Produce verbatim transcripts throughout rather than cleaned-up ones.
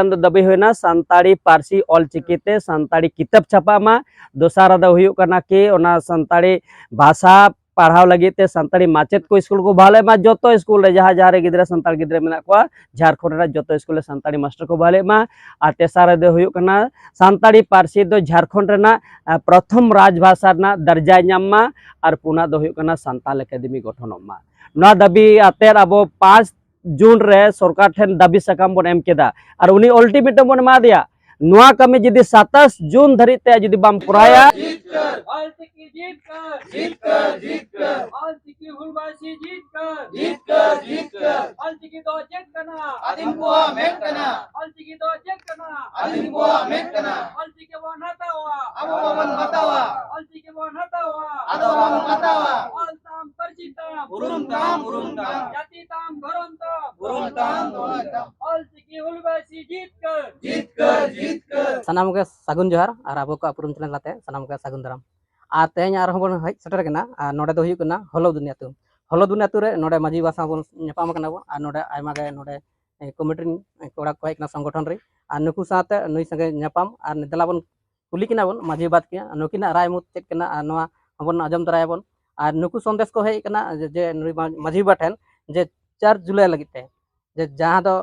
ᱫᱚ ᱫᱟᱹᱵᱤ ᱦᱩᱭᱱᱟ ᱥᱟᱱᱛᱟᱲᱤ ᱯᱟᱹᱨᱥᱤ ᱚᱞ ᱪᱤᱠᱤ ᱛᱮ ᱥᱟᱱᱛᱟᱲᱤ ᱠᱤᱛᱟᱹᱵ ᱪᱷᱟᱯᱟᱜ ᱢᱟ᱾ ᱫᱚᱥᱟᱨ ᱨᱮᱫᱚ ᱦᱩᱭᱩᱜ ᱠᱟᱱᱟ ᱠᱤ ᱚᱱᱟ ᱥᱟᱱᱛᱟᱲᱤ ᱵᱷᱟᱥᱟ ᱯᱟᱲᱦᱟᱣ ᱞᱟᱹᱜᱤᱫ ᱛᱮ ᱥᱟᱱᱛᱟᱲᱤ ᱢᱟᱪᱮᱫ ᱠᱚ ᱥᱠᱩᱞ ᱠᱚ ᱵᱷᱟᱞᱮ ᱢᱟ, ᱡᱚᱛᱚ ᱥᱠᱩᱞ ᱨᱮ ᱡᱟᱦᱟᱸ ᱡᱟᱦᱟᱸ ᱨᱮ ᱜᱤᱫᱽᱨᱟᱹ ᱥᱟᱱᱛᱟᱲ ᱜᱤᱫᱽᱨᱟᱹ ᱢᱮᱱᱟᱜ ᱠᱚᱣᱟ ᱡᱷᱟᱲᱠᱷᱚᱸᱰ ᱨᱮᱱᱟᱜ ᱡᱚᱛᱚ ᱥᱠᱩᱞ ᱨᱮ ᱥᱟᱱᱛᱟᱲᱤ ᱢᱟᱥᱴᱟᱨ ᱠᱚ ᱵᱷᱟᱞᱮ ᱢᱟ᱾ ᱟᱨ ᱛᱮᱥᱟᱨ ᱨᱮᱫᱚ ᱦᱩᱭᱩᱜ ᱠᱟᱱᱟ ᱥᱟᱱᱛᱟᱲᱤ ᱯᱟᱹᱨᱥᱤ ᱫᱚ ᱡᱷᱟᱲᱠᱷᱚᱸᱰ ᱨᱮᱱᱟᱜ ᱟ, ᱯᱨᱚᱛᱷᱚᱢ ᱨᱟᱡᱽᱵᱷᱟᱥᱟ ᱨᱮᱱᱟᱜ ᱫᱟᱨᱡᱟᱭ ᱧᱟᱢ ᱢᱟ᱾ ᱟᱨ ᱯᱩᱱᱟᱜ ᱫᱚ ᱦᱩᱭᱩᱜ ᱠᱟᱱᱟ ᱥᱟᱱᱛᱟᱲ ᱮᱠᱟᱰᱮᱢᱤ ᱜᱚᱴᱷᱚᱱᱚᱜ ᱢᱟ᱾ ᱱᱚᱣᱟ ᱫᱟᱹᱵᱤ ᱟᱛᱮᱫ ᱟᱵᱚ ᱯᱟᱸᱪ ᱡᱩᱱ ᱨᱮ ᱥᱚᱨᱠᱟᱨ ᱴᱷᱮᱱ ᱫᱟᱹᱵᱤ ᱥᱟᱠᱟᱢ ᱵᱚᱱ ᱮᱢ ᱠᱮᱫᱟ᱾ ᱟᱨ ᱩᱱᱤ ᱚᱞᱴᱤᱢᱮᱴᱟᱢ ᱵᱚᱱ ᱮᱢᱟ ᱫᱮᱭᱟ, ᱱᱚᱣᱟ ᱠᱟᱹᱢᱤ ᱡᱩᱫᱤ ᱥᱟᱛᱟᱥ ᱡᱩᱱ ᱫᱷᱟᱹᱨᱤᱡ ᱛᱮ ᱡᱩᱫᱤ ᱵᱟᱢ ᱠᱚᱨᱟᱭᱟ, ᱚᱞᱪᱤᱠᱤ ᱡᱤᱛᱠᱟᱹᱨ! ᱡᱤᱛᱠᱟᱹᱨ, ᱡᱤᱛᱠᱟᱹᱨ! ᱚᱞᱪᱤᱠᱤ ᱦᱩᱞᱵᱟᱥᱤ ᱡᱤᱛᱠᱟᱹᱨ! ᱡᱤᱛᱠᱟᱹᱨ, ᱡᱤᱛᱠᱟᱹᱨ! ᱚᱞᱪᱤᱠᱤ ᱫᱚ ᱪᱮᱫ ᱠᱟᱱᱟ? ᱟᱹᱫᱤᱢ ᱠᱚᱣᱟᱜ ᱢᱮᱫ ᱠᱟᱱᱟ᱾ ᱚᱞᱪᱤᱠᱤ ᱫᱚ ᱪᱮᱫ ᱠᱟᱱᱟ? ᱟᱹᱫᱤᱢ ᱠᱚᱣᱟᱜ ᱢᱮᱫ ᱠᱟᱱᱟ᱾ ᱚᱞᱪᱤᱠᱤ ᱵᱚᱱ ᱦᱟᱛᱟᱣᱟ᱾ ᱟᱵᱚ ᱵᱟᱵᱚᱱ ᱦᱟᱛᱟᱣᱟ᱾ ᱚᱞᱪᱤᱠᱤ ᱵᱚᱱ ᱦᱟᱛᱟᱣᱟ᱾ ᱟᱫᱚ ᱵᱟᱵᱚᱱ ᱦᱟᱛᱟᱣᱟ᱾ ᱚᱞ ᱛᱟᱢ, ᱯᱟᱹᱨᱥᱤ ᱛᱟᱢ᱾ ᱩᱨᱩᱢ ᱛᱟᱢ, ᱩᱨᱩᱢ ᱛᱟᱢ᱾ ᱡᱟᱹᱛᱤ ᱛᱟᱢ, ᱫᱷᱚᱨᱚᱢ ᱛᱟᱢ᱾ ᱩᱨᱩᱢ ᱛᱟᱢ, ᱩᱨᱩᱢ ᱛᱟᱢ᱾ ᱚᱞᱪᱤᱠᱤ ᱦᱩᱞᱵᱟᱥᱤ ᱡᱤᱛᱠᱟᱹᱨ! ᱡᱤᱛᱠᱟᱹᱨ, ᱡᱤᱛᱠᱟᱹᱨ! ᱥᱟᱱᱟᱢ ᱜᱮ ᱥᱟᱹᱜᱩᱱ ᱡᱚᱦᱟᱨ ᱟᱨ ᱟᱵᱚ ᱠᱚᱣᱟᱜ ᱩᱯᱨᱩᱢ ᱪᱮᱱᱮᱞ ᱟᱛᱮ ᱥᱟᱱᱟᱢ ᱜᱮ ᱥᱟᱹᱜᱩᱱ ᱫᱟᱨᱟᱢ᱾ ᱟᱨ ᱛᱮᱦᱮᱧ ᱟᱨᱦᱚᱸ ᱵᱚᱱ ᱦᱮᱡ ᱥᱮᱴᱮᱨ ᱠᱟᱱᱟ, ᱟᱨ ᱱᱚᱰᱮ ᱫᱚ ᱦᱩᱭᱩᱜ ᱠᱟᱱᱟ ᱦᱚᱞᱚᱫᱩᱱᱤ ᱟᱹᱛᱩ᱾ ᱦᱚᱞᱚᱫᱩᱱᱤ ᱟᱹᱛᱩ ᱨᱮ ᱱᱚᱰᱮ ᱢᱟᱹᱡᱷᱤ ᱵᱟᱵᱟ ᱥᱟᱶ ᱵᱚᱱ ᱧᱟᱯᱟᱢ ᱠᱟᱱᱟ ᱵᱚᱱ, ᱟᱨ ᱱᱚᱰᱮ ᱟᱭᱢᱟ ᱜᱮ ᱱᱚᱰᱮ, ᱮ, ᱠᱚᱢᱤᱴᱤ ᱨᱮᱱ ᱠᱚᱲᱟ ᱠᱚ ᱦᱮᱡ ᱠᱟᱱᱟ ᱥᱚᱝᱜᱚᱴᱷᱚᱱ ᱨᱮ, ᱟᱨ ᱱᱩᱠᱩ ᱥᱟᱶᱛᱮ ᱱᱩᱭ ᱥᱚᱸᱜᱮ ᱧᱟᱯᱟᱢ ᱟᱨ ᱫᱮᱞᱟ ᱵᱚᱱ ᱠᱩᱞᱤ ᱠᱤᱱᱟ ᱵᱚᱱ ᱢᱟᱹᱡᱷᱤ ᱵᱟᱵᱟ ᱛᱟᱹᱠᱤᱱ, ᱱᱩᱠᱤᱱᱟᱜ ᱨᱟᱭ ᱢᱚᱛ ᱪᱮᱫ ᱠᱟᱱᱟ, ᱟᱨ ᱱᱚᱣᱟ ᱦᱚᱸᱵᱚᱱ ᱟᱸᱡᱚᱢ ᱛᱚᱨᱟᱭᱟᱵᱚᱱ᱾ ᱟᱨ ᱱᱩᱠᱩ ᱥᱚᱱᱫᱮᱥ ᱠᱚ ᱦᱮᱡ ᱠᱟᱱᱟ ᱡᱮ, ᱡᱮ ᱱᱩᱭ ᱢᱟ-, ᱢᱟᱹᱡᱷᱤ ᱵᱟᱵᱟ ᱴᱷᱮᱱ ᱡᱮ ᱪᱟᱨ ᱡᱩᱞᱟᱭ ᱞᱟᱹᱜᱤᱫ ᱛᱮ, ᱡᱮ ᱡᱟᱦᱟᱸ ᱫᱚ,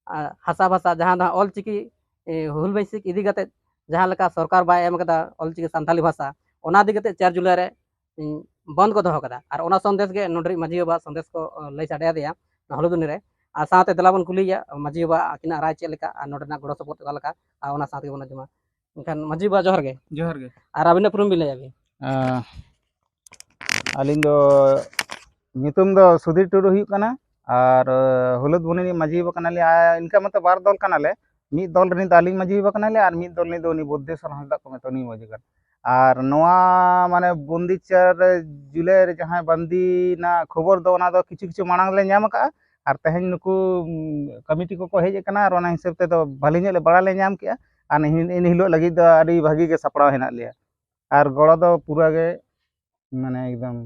ᱟ, ᱦᱟᱥᱟ ᱵᱷᱟᱥᱟ, ᱡᱟᱦᱟᱸ ᱫᱚ ᱚᱞ ᱪᱤᱠᱤ, ᱮ, ᱦᱩᱞ ᱢᱟᱹᱭᱥᱤᱠ ᱤᱫᱤ ᱠᱟᱛᱮ ᱡᱟᱦᱟᱸ ᱞᱮᱠᱟ ᱥᱚᱨᱠᱟᱨ ᱵᱟᱭ ᱮᱢ ᱠᱟᱫᱟ ᱚᱞ ᱪᱤᱠᱤ ᱥᱟᱱᱛᱟᱲᱤ ᱵᱷᱟᱥᱟ, ᱚᱱᱟ ᱤᱫᱤ ᱠᱟᱛᱮ ᱪᱟᱨ ᱡᱩᱞᱟᱭ ᱨᱮ, ᱩᱸ, ᱵᱚᱱᱫ ᱠᱚ ᱫᱚᱦᱚ ᱠᱟᱫᱟ᱾ ᱟᱨ ᱚᱱᱟ ᱥᱚᱱᱫᱮᱥ ᱜᱮ ᱱᱚᱰᱮ ᱨᱤᱡ ᱢᱟᱹᱡᱷᱤ ᱵᱟᱵᱟ ᱥᱚᱱᱫᱮᱥ ᱠᱚ, ᱚ, ᱞᱟᱹᱭ ᱥᱟᱰᱮ ᱟᱫᱮᱭᱟ ᱱᱚᱣᱟ ᱦᱚᱞᱚᱫᱩᱱᱤ ᱨᱮ᱾ ᱟᱨ ᱥᱟᱶᱛᱮ ᱫᱮᱞᱟ ᱵᱚᱱ ᱠᱩᱞᱤᱭᱮᱭᱟ ᱢᱟᱹᱡᱷᱤ ᱵᱟᱵᱟ ᱟᱹᱠᱤᱱᱟᱜ ᱨᱟᱭ ᱪᱮᱫ ᱞᱮᱠᱟ ᱟᱨ ᱱᱚᱰᱮᱱᱟᱜ ᱜᱚᱲᱚ ᱥᱚᱯᱚᱦᱚᱫ ᱚᱠᱟ ᱞᱮᱠᱟ, ᱟᱨ ᱚᱱᱟ ᱥᱟᱶ ᱛᱮᱜᱮ ᱵᱚᱱ ᱟᱸᱡᱚᱢᱟ᱾ ᱮᱱᱠᱷᱟᱱ ᱢᱟᱹᱡᱷᱤ ᱵᱟᱵᱟ ᱡᱚᱦᱟᱨ ᱜᱮ᱾ ᱡᱚᱦᱟᱨ ᱜᱮ᱾ ᱟᱨ ᱟᱹᱵᱤᱱᱟᱜ ᱩᱯᱨᱩᱢ ᱵᱤᱱ ᱞᱟᱹᱭᱟ ᱵᱤᱱ? ᱟᱸ, ᱟᱹᱞᱤᱧ ᱫᱚ ᱧᱩᱛᱩᱢ ᱫᱚ ᱥᱩᱫᱷᱤᱨ ᱴᱩᱰᱩ ᱦᱩᱭᱩᱜ ᱠᱟᱱᱟ᱾ ᱟᱨ, ᱟᱸ, ᱦᱩᱞᱩᱫ ᱵᱩᱱᱤ ᱨᱤᱱᱤᱡ ᱢᱟᱹᱡᱷᱤ ᱵᱟᱵᱟ ᱠᱟᱱᱟᱞᱤᱧ᱾ ᱟᱨ ᱤᱱᱠᱟ ᱢᱟᱛᱚ ᱵᱟᱨ ᱫᱚᱞ ᱠᱟᱱᱟᱞᱮ᱾ ᱢᱤᱫ ᱫᱚᱞ ᱨᱤᱱᱤᱡ ᱫᱚ ᱟᱹᱞᱤᱧ ᱢᱟᱹᱡᱷᱤ ᱵᱟᱵᱟ ᱠᱟᱱᱟᱞᱮ, ᱟᱨ ᱢᱤᱫ ᱫᱚᱞ ᱨᱤᱱᱤᱡ ᱫᱚ ᱩᱱᱤ ᱵᱩᱫᱽᱫᱷᱮᱥᱚᱨ ᱦᱟᱸᱥᱫᱟ ᱠᱚ ᱢᱮᱛᱟᱭ, ᱩᱱᱤ ᱢᱟᱹᱡᱷᱤ ᱠᱟᱱᱟ᱾ ᱟᱨ ᱱᱚᱣᱟ ᱢᱟᱱᱮ ᱵᱚᱱᱫᱤ ᱪᱟᱨ ᱡᱩᱞᱟᱭ ᱨᱮ ᱡᱟᱦᱟᱸᱭ ᱵᱟᱱᱫᱤ ᱨᱮᱱᱟᱜ ᱠᱷᱚᱵᱚᱨ ᱫᱚ, ᱚᱱᱟ ᱫᱚ ᱠᱤᱪᱷᱩ ᱠᱤᱪᱷᱩ ᱢᱟᱲᱟᱝ ᱞᱮ ᱧᱟᱢ ᱟᱠᱟᱫᱼᱟ᱾ ᱟᱨ ᱛᱮᱦᱮᱧ ᱱᱩᱠᱩ, ᱩᱢ, ᱠᱚᱢᱤᱴᱤ ᱠᱚᱠᱚ ᱦᱮᱡ ᱟᱠᱟᱱᱟ, ᱟᱨ ᱚᱱᱟ ᱦᱤᱥᱟᱹᱵ ᱛᱮᱫᱚ ᱵᱷᱟᱞᱤ ᱧᱚᱜ ᱞᱮ ᱵᱟᱲᱟᱭ ᱞᱮ ᱧᱟᱢ ᱠᱮᱜᱼᱟ᱾ ᱟᱨ ᱮᱱ ᱦᱤᱞᱳᱜ ᱞᱟᱹᱜᱤᱫ ᱫᱚ ᱟᱹᱰᱤ ᱵᱷᱟᱹᱜᱤ ᱜᱮ ᱥᱟᱯᱲᱟᱣ ᱦᱮᱱᱟᱜ ᱞᱮᱭᱟ᱾ ᱟᱨ ᱜᱚᱲᱚ ᱫᱚ ᱯᱩᱨᱟᱹ ᱜᱮ, ᱢᱟᱱᱮ, ᱮᱠᱫᱚᱢ᱾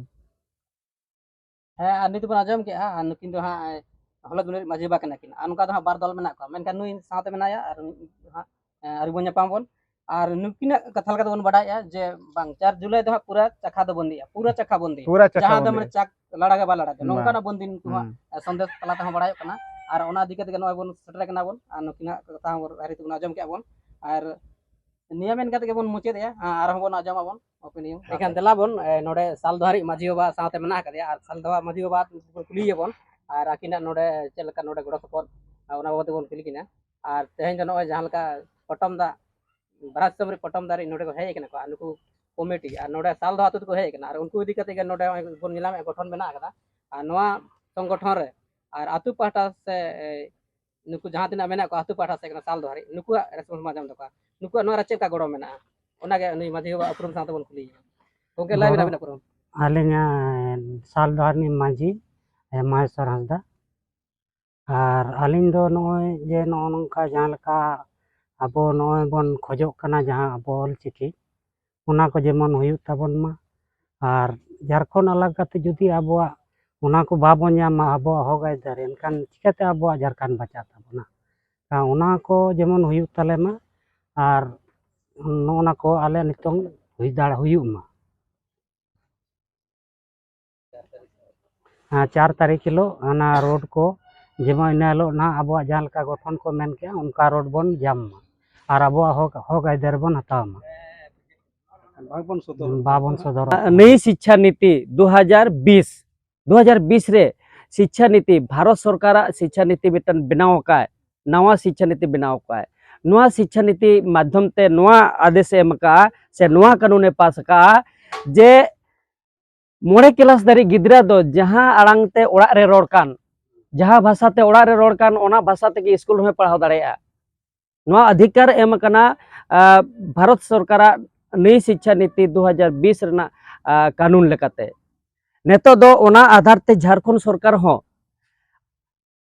ᱦᱮᱸ, ᱟᱨ ᱱᱤᱛ ᱵᱚᱱ ᱟᱸᱡᱚᱢ ᱠᱮᱜᱼᱟ, ᱟᱨ ᱱᱩᱠᱤᱱ ᱫᱚ ᱦᱟᱸᱜ, ᱦᱚᱞᱚᱫ ᱵᱤᱞ ᱨᱤᱱᱤᱡ ᱢᱟᱹᱡᱷᱤ ᱵᱟᱵᱟ ᱠᱟᱱᱟ ᱠᱤᱱ᱾ ᱟᱨ ᱱᱚᱝᱠᱟ ᱫᱚ ᱦᱟᱸᱜ ᱵᱟᱨ ᱫᱚᱞ ᱢᱮᱱᱟᱜ ᱠᱚᱣᱟ, ᱢᱮᱱᱠᱷᱟᱱ ᱱᱩᱭ ᱥᱟᱶᱛᱮ ᱢᱮᱱᱟᱭᱟ ᱟᱨ ᱱᱩᱭ ᱦᱟᱸᱜ, ᱮᱸ, ᱟᱹᱣᱨᱤ ᱵᱚᱱ ᱧᱟᱯᱟᱢ ᱵᱚᱱ᱾ ᱟᱨ ᱱᱩᱠᱤᱱᱟᱜ ᱠᱟᱛᱷᱟ ᱞᱮᱠᱟ ᱛᱮᱵᱚᱱ ᱵᱟᱰᱟᱭᱮᱜᱼᱟ ᱡᱮ ᱵᱟᱝ, ᱪᱟᱨ ᱡᱩᱞᱟᱭ ᱫᱚ ᱦᱟᱸᱜ ᱯᱩᱨᱟᱹ ᱪᱟᱠᱷᱟ ᱫᱚ ᱵᱚᱱᱫᱤᱜᱼᱟ, ᱯᱩᱨᱟᱹ ᱪᱟᱠᱷᱟ ᱵᱚᱱᱫᱤ᱾ ᱯᱩᱨᱟᱹ ᱪᱟᱠᱷᱟ ᱡᱟᱦᱟᱸ ᱫᱚ ᱵᱚᱱᱫᱤ᱾ ᱢᱟᱱᱮ ᱪᱟᱠ ᱞᱟᱲᱟ ᱜᱮ ᱵᱟᱭ ᱞᱟᱲᱟ ᱜᱮ, ᱵᱟᱝ᱾ ᱱᱚᱝᱠᱟᱱᱟᱜ ᱵᱚᱱᱫᱤ ᱱᱩᱠᱩ ᱦᱟᱸᱜ, ᱦᱩᱸ᱾ ᱮᱸ, ᱥᱚᱱᱫᱮᱥ ᱛᱟᱞᱟ ᱛᱮᱦᱚᱸ ᱵᱟᱲᱟᱭᱚᱜ ᱠᱟᱱᱟ᱾ ᱟᱨ ᱚᱱᱟ ᱤᱫᱤ ᱠᱟᱛᱮ ᱜᱮ ᱱᱚᱜᱼᱚᱭ ᱵᱚᱱ ᱥᱮᱴᱮᱨ ᱠᱟᱱᱟ ᱵᱚᱱ, ᱟᱨ ᱱᱩᱠᱤᱱᱟᱜ ᱠᱟᱛᱷᱟ ᱦᱚᱸ ᱵᱚᱱ ᱨᱟᱭᱨᱤᱛ ᱵᱚᱱ ᱟᱸᱡᱚᱢ ᱠᱮᱜᱼᱟ ᱵᱚᱱ᱾ ᱟᱨ ᱱᱤᱭᱟᱹ ᱢᱮᱱ ᱠᱟᱛᱮ ᱜᱮᱵᱚᱱ ᱢᱩᱪᱟᱹᱫᱮᱜᱼᱟ, ᱟᱨᱦᱚᱸ ᱵᱚᱱ ᱟᱸᱡᱚᱢ ᱟᱵᱚᱱ opinion᱾ ᱮᱱᱠᱷᱟᱱ ᱫᱮᱞᱟ ᱵᱚᱱ, ᱮ, ᱱᱚᱰᱮ ᱥᱟᱞᱫᱚᱦᱟ ᱨᱤᱡ ᱢᱟᱹᱡᱷᱤ ᱵᱟᱵᱟ ᱥᱟᱶᱛᱮ ᱢᱮᱱᱟᱜ ᱟᱠᱟᱫᱮᱭᱟ, ᱟᱨ ᱥᱟᱞᱫᱚᱦᱟ ᱢᱟᱹᱡᱷᱤ ᱵᱟᱵᱟ ᱵᱚᱱ ᱠᱩᱞᱤᱭᱮᱭᱟ ᱵᱚᱱ, ᱟᱨ ᱟᱹᱠᱤᱱᱟᱜ ᱱᱚᱰᱮ ᱪᱮᱫ ᱞᱮᱠᱟ ᱱᱚᱰᱮ ᱜᱚᱲᱚ ᱥᱚᱯᱚᱦᱚᱫ, ᱟᱨ ᱚᱱᱟ ᱵᱟᱵᱚᱫ ᱛᱮᱵᱚᱱ ᱠᱩᱞᱤ ᱠᱤᱱᱟ᱾ ᱟᱨ ᱛᱮᱦᱮᱧ ᱫᱚ ᱱᱚᱜᱼᱚᱭ ᱡᱟᱦᱟᱸ ᱞᱮᱠᱟ ᱯᱚᱴᱚᱢ ᱫᱟᱜ, ᱵᱟᱨᱟᱥ ᱫᱤᱥᱚᱢ ᱨᱮ ᱯᱚᱴᱚᱢ ᱫᱟᱜ ᱨᱤᱡ ᱱᱚᱰᱮ ᱠᱚ ᱦᱮᱡ ᱟᱠᱟᱱᱟ ᱠᱚ, ᱟᱨ ᱱᱩᱠᱩ ᱠᱚᱢᱤᱴᱤ, ᱟᱨ ᱱᱚᱰᱮ ᱥᱟᱞᱫᱚᱦᱟ ᱟᱹᱛᱩ ᱛᱮᱠᱚ ᱦᱮᱡ ᱟᱠᱟᱱᱟ, ᱟᱨ ᱩᱱᱠᱩ ᱤᱫᱤ ᱠᱟᱛᱮ ᱜᱮ ᱱᱚᱰᱮ ᱱᱚᱜᱼᱚᱭ ᱵᱚᱱ ᱧᱮᱞ ᱧᱟᱢᱮᱫᱼᱟ ᱜᱚᱴᱷᱚᱱ ᱢᱮᱱᱟᱜ ᱟᱠᱟᱫᱟ᱾ ᱟᱨ ᱱᱚᱣᱟ ᱥᱚᱝᱜᱚᱴᱷᱚᱱ ᱨᱮ ᱟᱨ ᱟᱹᱛᱩ ᱯᱟᱦᱴᱟ ᱥᱮ, ᱮ, ᱱᱩᱠᱩ ᱡᱟᱦᱟᱸ ᱛᱤᱱᱟᱹᱜ ᱢᱮᱱᱟᱜ ᱠᱚᱣᱟ ᱟᱹᱛᱩ ᱯᱟᱦᱴᱟ ᱥᱮᱫ ᱠᱷᱚᱱ ᱥᱟᱞᱫᱚᱦᱟ ᱨᱤᱡ, ᱱᱩᱠᱩᱣᱟᱜ response ᱵᱚᱱ ᱟᱸᱡᱚᱢ ᱛᱟᱠᱚᱣᱟ, ᱱᱩᱠᱩᱣᱟᱜ ᱱᱚᱣᱟ ᱨᱮ ᱪᱮᱫ ᱞᱮᱠᱟ ᱜᱚᱲᱚ ᱢᱮᱱᱟᱜᱼᱟ? ᱚᱱᱟᱜᱮ ᱱᱩᱭ ᱢᱟᱹᱡᱷᱤ ᱵᱟᱵᱟ ᱩᱯᱨᱩᱢ ᱥᱟᱶ ᱛᱮᱵᱚᱱ ᱠᱩᱞᱤᱭᱮᱭᱟ᱾ ᱜᱚᱢᱠᱮ, ᱞᱟᱹᱭ ᱵᱤᱱ ᱜᱚᱲᱚ ᱟᱹᱵᱤᱱᱟᱜ ᱩᱯᱨᱩᱢ᱾ ᱟᱹᱞᱤᱧᱟᱜ ᱥᱟᱞᱫᱚᱦᱟ ᱨᱤᱱᱤᱡ ᱢᱟᱹᱡᱷᱤ, ᱮ, ᱢᱚᱦᱮᱥᱣᱚᱨ ᱦᱟᱸᱥᱫᱟ᱾ ᱟᱨ ᱟᱹᱞᱤᱧ ᱫᱚ ᱱᱚᱜᱼᱚᱭ ᱡᱮ ᱱᱚᱜᱼᱚ ᱱᱚᱝᱠᱟ ᱡᱟᱦᱟᱸ ᱞᱮᱠᱟ ᱟᱵᱚ ᱱᱚᱜᱼᱚᱭ ᱵᱚᱱ ᱠᱷᱚᱡᱚᱜ ᱠᱟᱱᱟ ᱡᱟᱦᱟᱸ ᱟᱵᱚ ᱚᱞᱪᱤᱠᱤ, ᱚᱱᱟ ᱠᱚ ᱡᱮᱢᱚᱱ ᱦᱩᱭᱩᱜ ᱛᱟᱵᱚᱱ ᱢᱟ᱾ ᱟᱨ ᱡᱷᱟᱲᱠᱷᱚᱸᱰ ᱟᱞᱟᱜᱽ ᱠᱟᱛᱮ ᱡᱩᱫᱤ ᱟᱵᱚᱣᱟᱜ ᱚᱱᱟ ᱠᱚ ᱵᱟᱵᱚᱱ ᱧᱟᱢᱟ, ᱟᱵᱚᱣᱟᱜ ᱦᱚᱠ ᱟᱹᱭᱫᱟᱹᱨᱤ, ᱮᱱᱠᱷᱟᱱ ᱪᱤᱠᱟᱹᱛᱮ ᱟᱵᱚᱣᱟᱜ ᱡᱷᱟᱲᱠᱷᱚᱸᱰ ᱵᱟᱧᱪᱟᱜ ᱛᱟᱵᱚᱱᱟ? ᱟᱨ ᱚᱱᱟ ᱠᱚ ᱡᱮᱢᱚᱱ ᱦᱩᱭᱩᱜ ᱛᱟᱞᱮ ᱢᱟ᱾ ᱟᱨ ᱱᱚᱜᱼᱚ ᱱᱟ ᱠᱚ ᱟᱞᱮ ᱱᱤᱛᱚᱝ ᱦᱩᱭ ᱫᱟᱲᱮ, ᱦᱩᱭᱩᱜ ᱢᱟ᱾ ᱦᱮᱸ, ᱪᱟᱨ ᱛᱟᱹᱨᱤᱠᱷ ᱦᱤᱞᱳᱜ ᱚᱱᱟ ᱨᱳᱰ ᱠᱚ, ᱡᱮᱢᱚᱱ ᱤᱱᱟᱹ ᱦᱤᱞᱳᱜ ᱱᱟᱦᱟᱜ ᱟᱵᱚᱣᱟᱜ ᱡᱟᱦᱟᱸ ᱞᱮᱠᱟ ᱜᱚᱴᱷᱚᱱ ᱠᱚ ᱢᱮᱱ ᱠᱮᱜᱼᱟ, ᱚᱱᱠᱟ ᱨᱳᱰ ᱵᱚᱱ ᱡᱟᱢ ᱢᱟ ᱟᱨ ᱟᱵᱚᱣᱟᱜ ᱦᱚᱠ, ᱦᱚᱠ ᱟᱹᱭᱫᱟᱹᱨᱤ ᱵᱚᱱ ᱦᱟᱛᱟᱣ ᱢᱟ᱾ ᱵᱟᱵᱚᱱ ᱥᱚᱫᱚᱨ᱾ ᱵᱟᱵᱚᱱ ᱥᱚᱫᱚᱨ᱾ ᱱᱟᱣᱟ ᱥᱤᱪᱪᱷᱟ ᱱᱤᱛᱤ ᱫᱩ ᱦᱟᱡᱟᱨ ᱵᱤᱥ, ᱫᱩ ᱦᱟᱡᱟᱨ ᱵᱤᱥ ᱨᱮ ᱥᱤᱪᱪᱷᱟ ᱱᱤᱛᱤ, ᱵᱷᱟᱨᱚᱛ ᱥᱚᱨᱠᱟᱨᱟᱜ ᱥᱤᱪᱪᱷᱟ ᱱᱤᱛᱤ ᱢᱤᱫᱴᱟᱝ ᱵᱮᱱᱟᱣ ᱟᱠᱟᱫ, ᱱᱟᱣᱟ ᱥᱤᱪᱪᱷᱟ ᱱᱤᱛᱤ ᱵᱮᱱᱟᱣ ᱟᱠᱟᱫ᱾ ᱱᱚᱣᱟ ᱥᱤᱪᱪᱷᱟ ᱱᱤᱛᱤ ᱢᱟᱫᱽᱫᱷᱚᱢ ᱛᱮ ᱱᱚᱣᱟ ᱟᱫᱮᱥ ᱮ ᱮᱢ ᱟᱠᱟᱫᱼᱟ ᱥᱮ ᱱᱚᱣᱟ ᱠᱟᱹᱱᱩᱱ ᱮ ᱯᱟᱥ ᱟᱠᱟᱫᱼᱟ ᱡᱮ ᱢᱚᱬᱮ ᱠᱮᱞᱟᱥ ᱫᱷᱟᱹᱨᱤᱡ ᱜᱤᱫᱽᱨᱟᱹ ᱫᱚ ᱡᱟᱦᱟᱸ ᱟᱲᱟᱝ ᱛᱮ ᱚᱲᱟᱜ ᱨᱮ ᱨᱚᱲ ᱠᱟᱱ, ᱡᱟᱦᱟᱸ ᱵᱷᱟᱥᱟ ᱛᱮ ᱚᱲᱟᱜ ᱨᱮ ᱨᱚᱲ ᱠᱟᱱ, ᱚᱱᱟ ᱵᱷᱟᱥᱟ ᱛᱮᱜᱮ ᱥᱠᱩᱞ ᱨᱮᱦᱚᱸᱭ ᱯᱟᱲᱦᱟᱣ ᱫᱟᱲᱮᱭᱟᱜᱼᱟ᱾ ᱱᱚᱣᱟ ᱚᱫᱷᱤᱠᱟᱨ ᱮᱢ ᱟᱠᱟᱱᱟ, ᱟ, ᱵᱷᱟᱨᱚᱛ ᱥᱚᱨᱠᱟᱨᱟᱜ ᱱᱟᱣᱟ ᱥᱤᱪᱪᱷᱟ ᱱᱤᱛᱤ ᱫᱩ ᱦᱟᱡᱟᱨ ᱵᱤᱥ ᱨᱮᱱᱟᱜ, ᱟ, ᱠᱟᱹᱱᱩᱱ ᱞᱮᱠᱟᱛᱮ᱾ ᱱᱤᱛᱚᱜ ᱫᱚ ᱚᱱᱟ ᱟᱫᱷᱟᱨ ᱛᱮ ᱡᱷᱟᱲᱠᱷᱚᱸᱰ ᱥᱚᱨᱠᱟᱨ ᱦᱚᱸ,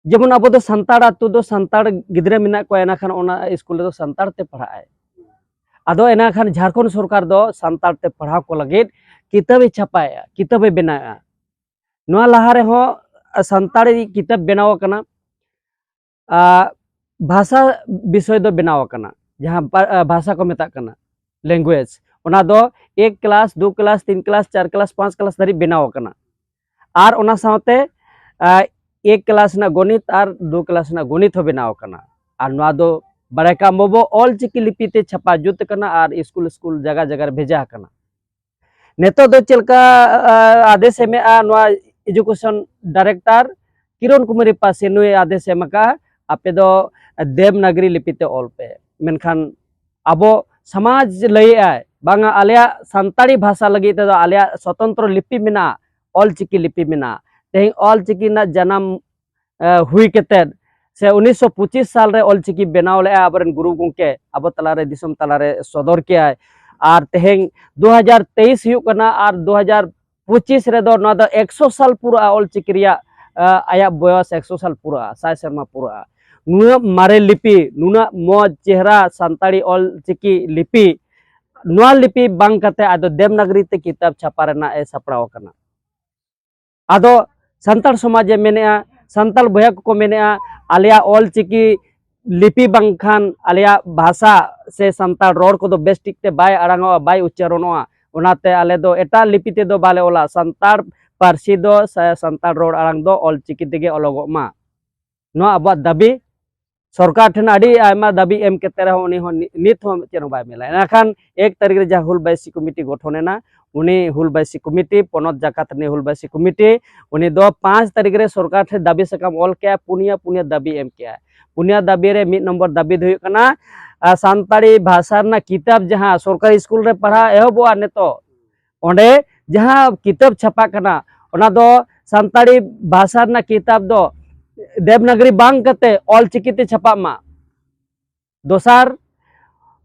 ᱡᱮᱢᱚᱱ ᱟᱵᱚ ᱫᱚ ᱥᱟᱱᱛᱟᱲ ᱟᱹᱛᱩ ᱫᱚ ᱥᱟᱱᱛᱟᱲ ᱜᱤᱫᱽᱨᱟᱹ ᱢᱮᱱᱟᱜ ᱠᱚᱣᱟ, ᱮᱱᱟᱠᱷᱟᱱ ᱚᱱᱟ ᱥᱠᱩᱞ ᱨᱮᱫᱚ ᱥᱟᱱᱛᱟᱲ ᱛᱮ ᱯᱟᱲᱦᱟᱜ ᱟᱭ᱾ ᱟᱫᱚ ᱮᱱᱟᱠᱷᱟᱱ ᱡᱷᱟᱲᱠᱷᱚᱸᱰ ᱥᱚᱨᱠᱟᱨ ᱫᱚ ᱥᱟᱱᱛᱟᱲ ᱛᱮ ᱯᱟᱲᱦᱟᱣ ᱠᱚ ᱞᱟᱹᱜᱤᱫ ᱠᱤᱛᱟᱹᱵᱮ ᱪᱷᱟᱯᱟᱭᱮᱜᱼᱟ, ᱠᱤᱛᱟᱹᱵᱮ ᱵᱮᱱᱟᱣᱮᱜᱼᱟ᱾ ᱱᱚᱣᱟ ᱞᱟᱦᱟ ᱨᱮᱦᱚᱸ ᱥᱟᱱᱛᱟᱲᱤ ᱠᱤᱛᱟᱹᱵ ᱵᱮᱱᱟᱣ ᱟᱠᱟᱱᱟ, ᱟᱨ ᱵᱷᱟᱥᱟ ᱵᱤᱥᱚᱭ ᱫᱚ ᱵᱮᱱᱟᱣ ᱟᱠᱟᱱᱟ, ᱡᱟᱦᱟᱸ ᱵᱟ-, ᱟ, ᱵᱷᱟᱥᱟ ᱠᱚ ᱢᱮᱛᱟᱜ ᱠᱟᱱᱟ, language, ᱚᱱᱟ ᱫᱚ ᱮᱠ ᱠᱞᱟᱥ, ᱫᱩ ᱠᱞᱟᱥ, ᱛᱤᱱ ᱠᱞᱟᱥ, ᱪᱟᱨ ᱠᱞᱟᱥ, ᱯᱟᱸᱪ ᱠᱞᱟᱥ ᱫᱷᱟᱹᱨᱤᱡ ᱵᱮᱱᱟᱣ ᱟᱠᱟᱱᱟ᱾ ᱟᱨ ᱚᱱᱟ ᱥᱟᱶᱛᱮ, ᱟ, ᱮᱠ ᱠᱞᱟᱥ ᱨᱮᱱᱟᱜ ᱜᱚᱱᱤᱛ ᱟᱨ ᱫᱩ ᱠᱞᱟᱥ ᱨᱮᱱᱟᱜ ᱜᱚᱱᱤᱛ ᱦᱚᱸ ᱵᱮᱱᱟᱣ ᱟᱠᱟᱱᱟ᱾ ᱟᱨ ᱱᱚᱣᱟ ᱫᱚ ᱵᱟᱲᱟᱭ ᱠᱟᱜ ᱢᱟᱵᱚ, ᱚᱞ ᱪᱤᱠᱤ ᱞᱤᱯᱤ ᱛᱮ ᱪᱷᱟᱯᱟ ᱡᱩᱛ ᱟᱠᱟᱱᱟ ᱟᱨ ᱥᱠᱩᱞ ᱥᱠᱩᱞ, ᱡᱟᱭᱜᱟ ᱡᱟᱭᱜᱟ ᱨᱮ ᱵᱷᱮᱡᱟ ᱟᱠᱟᱱᱟ᱾ ᱱᱤᱛᱚᱜ ᱫᱚ ᱪᱮᱫ ᱞᱮᱠᱟ, ᱟ, ᱟᱫᱮᱥ ᱮᱢᱮᱜᱼᱟ ᱱᱚᱣᱟ education director ᱠᱤᱨᱚᱱ ᱠᱩᱢᱟᱨᱤ ᱯᱟᱥᱤ, ᱱᱩᱭ ᱟᱫᱮᱥ ᱮᱢ ᱟᱠᱟᱫᱼᱟ, "ᱟᱯᱮ ᱫᱚ ᱫᱮᱵᱽᱱᱟᱜᱽᱨᱤ ᱞᱤᱯᱤ ᱛᱮ ᱚᱞ ᱯᱮ᱾" ᱢᱮᱱᱠᱷᱟᱱ ᱟᱵᱚ ᱥᱚᱢᱟᱡᱽ ᱞᱟᱹᱭᱮᱫᱼᱟᱭ, "ᱵᱟᱝᱟ, ᱟᱞᱮᱭᱟᱜ ᱥᱟᱱᱛᱟᱲᱤ ᱵᱷᱟᱥᱟ ᱞᱟᱹᱜᱤᱫ ᱛᱮᱫᱚ ᱟᱞᱮᱭᱟᱜ ᱥᱚᱛᱚᱱᱛᱨᱚ ᱞᱤᱯᱤ ᱢᱮᱱᱟᱜᱼᱟ, ᱚᱞ ᱪᱤᱠᱤ ᱞᱤᱯᱤ ᱢᱮᱱᱟᱜᱼᱟ᱾" ᱛᱮᱦᱮᱧ ᱚᱞ ᱪᱤᱠᱤ ᱨᱮᱱᱟᱜ ᱡᱟᱱᱟᱢ ᱮ, ᱦᱩᱭ ᱠᱟᱛᱮᱫ, ᱥᱮ ᱩᱱᱤᱥᱥᱚ ᱯᱚᱸᱪᱤᱥ ᱥᱟᱞ ᱨᱮ ᱚᱞ ᱪᱤᱠᱤ ᱵᱮᱱᱟᱣ ᱞᱮᱫᱼᱟ ᱟᱵᱚᱨᱮᱱ ᱜᱩᱨᱩ ᱜᱚᱢᱠᱮ, ᱟᱵᱚ ᱛᱟᱞᱟᱨᱮ, ᱫᱤᱥᱚᱢ ᱛᱟᱞᱟᱨᱮ ᱥᱚᱫᱚᱨ ᱠᱮᱜᱼᱟᱭ᱾ ᱟᱨ ᱛᱮᱦᱮᱧ ᱫᱩ ᱦᱟᱡᱟᱨ ᱛᱮᱭᱤᱥ ᱦᱩᱭᱩᱜ ᱠᱟᱱᱟ, ᱟᱨ ᱫᱩ ᱦᱟᱡᱟᱨ ᱯᱚᱸᱪᱤᱥ ᱨᱮᱫᱚ ᱱᱚᱣᱟ ᱫᱚ ᱮᱠᱥᱚ ᱥᱟᱞ ᱯᱩᱨᱟᱹᱜᱼᱟ ᱚᱞ ᱪᱤᱠᱤ ᱨᱮᱭᱟᱜ, ᱮ, ᱟᱭᱟᱜ ᱵᱚᱭᱚᱥ ᱮᱠᱥᱚ ᱥᱟᱞ ᱯᱩᱨᱟᱹᱜᱼᱟ, ᱥᱟᱭ ᱥᱮᱨᱢᱟ ᱯᱩᱨᱟᱹᱜᱼᱟ᱾ ᱱᱩᱱᱟᱹᱜ ᱢᱟᱨᱮ ᱞᱤᱯᱤ, ᱱᱩᱱᱟᱹᱜ ᱢᱚᱡᱽ ᱪᱮᱦᱨᱟ ᱥᱟᱱᱛᱟᱲᱤ ᱚᱞ ᱪᱤᱠᱤ ᱞᱤᱯᱤ, ᱱᱚᱣᱟ ᱞᱤᱯᱤ ᱵᱟᱝ ᱠᱟᱛᱮ ᱟᱫᱚ ᱫᱮᱵᱽᱱᱟᱜᱽᱨᱤ ᱛᱮ ᱠᱤᱛᱟᱹᱵ ᱪᱷᱟᱯᱟ ᱨᱮᱱᱟᱜ ᱮ ᱥᱟᱯᱲᱟᱣ ᱟᱠᱟᱱᱟ᱾ ᱟᱫᱚ ᱥᱟᱱᱛᱟᱲ ᱥᱚᱢᱟᱡᱽ ᱮ ᱢᱮᱱᱮᱜᱼᱟ, ᱥᱟᱱᱛᱟᱲ ᱵᱚᱭᱦᱟ ᱠᱚᱠᱚ ᱢᱮᱱᱮᱜᱼᱟ, ᱟᱞᱮᱭᱟᱜ ᱚᱞ ᱪᱤᱠᱤ ᱞᱤᱯᱤ ᱵᱟᱝᱠᱷᱟᱱ ᱟᱞᱮᱭᱟᱜ ᱵᱷᱟᱥᱟ ᱥᱮ ᱥᱟᱱᱛᱟᱲ ᱨᱚᱲ ᱠᱚᱫᱚ ᱵᱮᱥ ᱴᱷᱤᱠ ᱛᱮ ᱵᱟᱭ ᱟᱲᱟᱝᱚᱜᱼᱟ, ᱵᱟᱭ ᱩᱪᱪᱟᱨᱚᱱᱚᱜᱼᱟ᱾ ᱚᱱᱟᱛᱮ ᱟᱞᱮ ᱫᱚ ᱮᱴᱟᱜ ᱞᱤᱯᱤ ᱛᱮᱫᱚ ᱵᱟᱞᱮ ᱚᱞᱟ, ᱥᱟᱱᱛᱟᱲ ᱯᱟᱹᱨᱥᱤ ᱫᱚ ᱥᱮ ᱥᱟᱱᱛᱟᱲ ᱨᱚᱲ ᱟᱲᱟᱝ ᱫᱚ ᱚᱞ ᱪᱤᱠᱤ ᱛᱮᱜᱮ ᱚᱞᱚᱜᱚᱜ ᱢᱟ᱾ ᱱᱚᱣᱟ ᱟᱵᱚᱣᱟᱜ ᱫᱟᱹᱵᱤ᱾ ᱥᱚᱨᱠᱟᱨ ᱴᱷᱮᱱ ᱟᱹᱰᱤ ᱟᱭᱢᱟ ᱫᱟᱹᱵᱤ ᱮᱢ ᱠᱟᱛᱮ ᱨᱮᱦᱚᱸ ᱩᱱᱤ ᱦᱚᱸ ᱱᱤ-, ᱱᱤᱛ ᱦᱚᱸ ᱪᱮᱫ ᱦᱚᱸ ᱵᱟᱭ ᱢᱮᱱᱟ᱾ ᱮᱱᱠᱷᱟᱱ ᱮᱠ ᱛᱟᱹᱨᱤᱠᱷ ᱨᱮ ᱡᱟᱦᱟᱸ ᱦᱩᱞ ᱵᱟᱭᱥᱤ ᱠᱚᱢᱤᱴᱤ ᱜᱚᱴᱷᱚᱱ ᱮᱱᱟ, ᱩᱱᱤ ᱦᱩᱞ ᱵᱟᱭᱥᱤ ᱠᱚᱢᱤᱴᱤ, ᱯᱚᱱᱚᱛ ᱡᱟᱠᱟᱛ ᱨᱤᱱᱤᱡ ᱦᱩᱞ ᱵᱟᱭᱥᱤ ᱠᱚᱢᱤᱴᱤ, ᱩᱱᱤ ᱫᱚ ᱯᱟᱸᱪ ᱛᱟᱹᱨᱤᱠᱷ ᱨᱮ ᱥᱚᱨᱠᱟᱨ ᱴᱷᱮᱱ ᱫᱟᱹᱵᱤ ᱥᱟᱠᱟᱢ ᱚᱞ ᱠᱮᱜᱼᱟ, ᱯᱩᱱᱭᱟ, ᱯᱩᱱᱭᱟ ᱫᱟᱹᱵᱤ ᱮᱢ ᱠᱮᱜᱼᱟ᱾ ᱯᱩᱱᱭᱟ ᱫᱟᱹᱵᱤ ᱨᱮ ᱢᱤᱫ ᱱᱚᱢᱵᱚᱨ ᱫᱟᱹᱵᱤ ᱫᱚ ᱦᱩᱭᱩᱜ ᱠᱟᱱᱟ, ᱟ, ᱥᱟᱱᱛᱟᱲᱤ ᱵᱷᱟᱥᱟ ᱨᱮᱱᱟᱜ ᱠᱤᱛᱟᱹᱵ ᱡᱟᱦᱟᱸ ᱥᱚᱨᱠᱟᱨᱤ ᱥᱠᱩᱞ ᱨᱮ ᱯᱟᱲᱦᱟᱣ ᱮᱦᱚᱵᱚᱜᱼᱟ ᱱᱤᱛᱚᱜ, ᱚᱸᱰᱮ ᱡᱟᱦᱟᱸ ᱠᱤᱛᱟᱹᱵ ᱪᱷᱟᱯᱟᱜ ᱠᱟᱱᱟ, ᱚᱱᱟ ᱫᱚ ᱥᱟᱱᱛᱟᱲᱤ ᱵᱷᱟᱥᱟ ᱨᱮᱱᱟᱜ ᱠᱤᱛᱟᱹᱵ ᱫᱚ ᱫᱮᱵᱽᱱᱟᱜᱽᱨᱤ ᱵᱟᱝ ᱠᱟᱛᱮ ᱚᱞ ᱪᱤᱠᱤ ᱛᱮ ᱪᱷᱟᱯᱟᱜ ᱢᱟ᱾ ᱫᱚᱥᱟᱨ,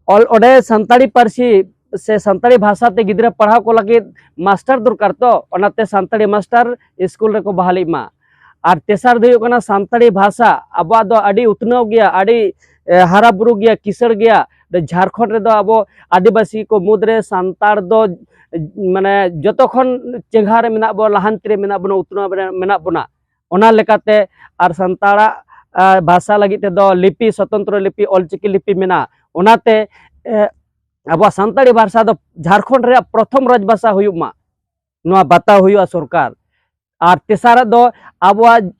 ᱚᱞ, ᱚᱸᱰᱮ ᱥᱟᱱᱛᱟᱲᱤ ᱯᱟᱹᱨᱥᱤ ᱥᱮ ᱥᱟᱱᱛᱟᱲᱤ ᱵᱷᱟᱥᱟ ᱛᱮ ᱜᱤᱫᱽᱨᱟᱹ ᱯᱟᱲᱦᱟᱣ ᱠᱚ ᱞᱟᱹᱜᱤᱫ ᱢᱟᱥᱴᱟᱨ ᱫᱚᱨᱠᱟᱨ ᱛᱚ, ᱚᱱᱟᱛᱮ ᱥᱟᱱᱛᱟᱲᱤ ᱢᱟᱥᱴᱟᱨ ᱥᱠᱩᱞ ᱨᱮᱠᱚ ᱵᱟᱦᱟᱞᱤᱜ ᱢᱟ᱾ ᱟᱨ ᱛᱮᱥᱟᱨ ᱫᱚ ᱦᱩᱭᱩᱜ ᱠᱟᱱᱟ ᱥᱟᱱᱛᱟᱲᱤ ᱵᱷᱟᱥᱟ ᱟᱵᱚᱣᱟᱜ ᱫᱚ ᱟᱹᱰᱤ ᱩᱛᱱᱟᱹᱣ ᱜᱮᱭᱟ, ᱟᱹᱰᱤ, ᱮ, ᱦᱟᱨᱟ ᱵᱩᱨᱩ ᱜᱮᱭᱟ, ᱠᱤᱥᱟᱹᱬ ᱜᱮᱭᱟ᱾ ᱡᱷᱟᱲᱠᱷᱚᱸᱰ ᱨᱮᱫᱚ ᱟᱵᱚ ᱟᱹᱫᱤᱵᱟᱹᱥᱤ ᱠᱚ ᱢᱩᱫᱽᱨᱮ ᱥᱟᱱᱛᱟᱲ ᱫᱚ, ᱢᱟᱱᱮ, ᱡᱚᱛᱚ ᱠᱷᱚᱱ ᱪᱮᱸᱜᱷᱟ ᱨᱮ ᱢᱮᱱᱟᱜ ᱵᱚᱱᱟ, ᱞᱟᱦᱟᱱᱛᱤ ᱨᱮ ᱢᱮᱱᱟᱜ ᱵᱚᱱᱟ, ᱩᱛᱱᱟᱹᱣ ᱨᱮ ᱢᱮᱱᱟᱜ ᱵᱚᱱᱟ᱾ ᱚᱱᱟ ᱞᱮᱠᱟᱛᱮ ᱟᱨ ᱥᱟᱱᱛᱟᱲᱟᱜ ᱵᱷᱟᱥᱟ ᱞᱟᱹᱜᱤᱫ ᱛᱮᱫᱚ ᱞᱤᱯᱤ, ᱥᱚᱛᱚᱱᱛᱨᱚ ᱞᱤᱯᱤ, ᱚᱞᱪᱤᱠᱤ ᱞᱤᱯᱤ ᱢᱮᱱᱟᱜᱼᱟ᱾ ᱚᱱᱟᱛᱮ ᱟᱵᱚᱣᱟᱜ ᱥᱟᱱᱛᱟᱲᱤ ᱵᱷᱟᱥᱟ ᱫᱚ ᱡᱷᱟᱲᱠᱷᱚᱸᱰ ᱨᱮᱭᱟᱜ ᱯᱨᱚᱛᱷᱚᱢ ᱨᱟᱡᱽ ᱵᱷᱟᱥᱟ ᱦᱩᱭᱩᱜ ᱢᱟ, ᱱᱚᱣᱟ ᱵᱟᱛᱟᱣ ᱦᱩᱭᱩᱜᱼᱟ ᱥᱚᱨᱠᱟᱨ᱾ ᱟᱨ ᱛᱮᱥᱟᱨᱟᱜ ᱫᱚ ᱟᱵᱚᱣᱟᱜ